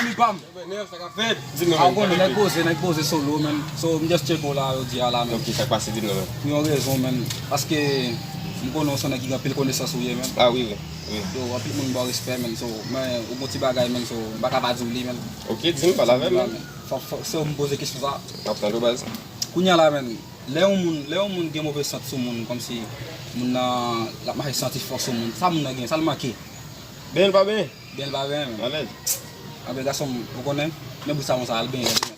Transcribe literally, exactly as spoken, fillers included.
Li pa m. Nèf, sa k ap fèt? Di nou, ah, ou konnen, nèg poze, nèg poze solo, man. So, m just check ou la, jodi a la, man. Ok, sa k pase, di nou, man. Pou yon rezon, man. Paske m konnen w se yon nèg ki gen anpil konesans ou ye, man. Ah, wi, wi, wi. Yo, anpil moun ba w respè, man. So, men, ou gon ti bagay, man. So, m pa ka pa di w li, man. Ok, di m, pale avè m, man. Fò, fò, se ou m poze kesyon sa. M ap tann ou, baz. Kounye a la, man, lè yon moun, lè yon moun gen move sant sou moun, kòmsi moun nan, l ap mache santi fò sou moun, sa moun nan gen, sa l manke? Benyen l pa benyen? Benyen l pa benyen, man. Alèz. Anben, gason m, ou konnen, men bout savon sa, al benyen.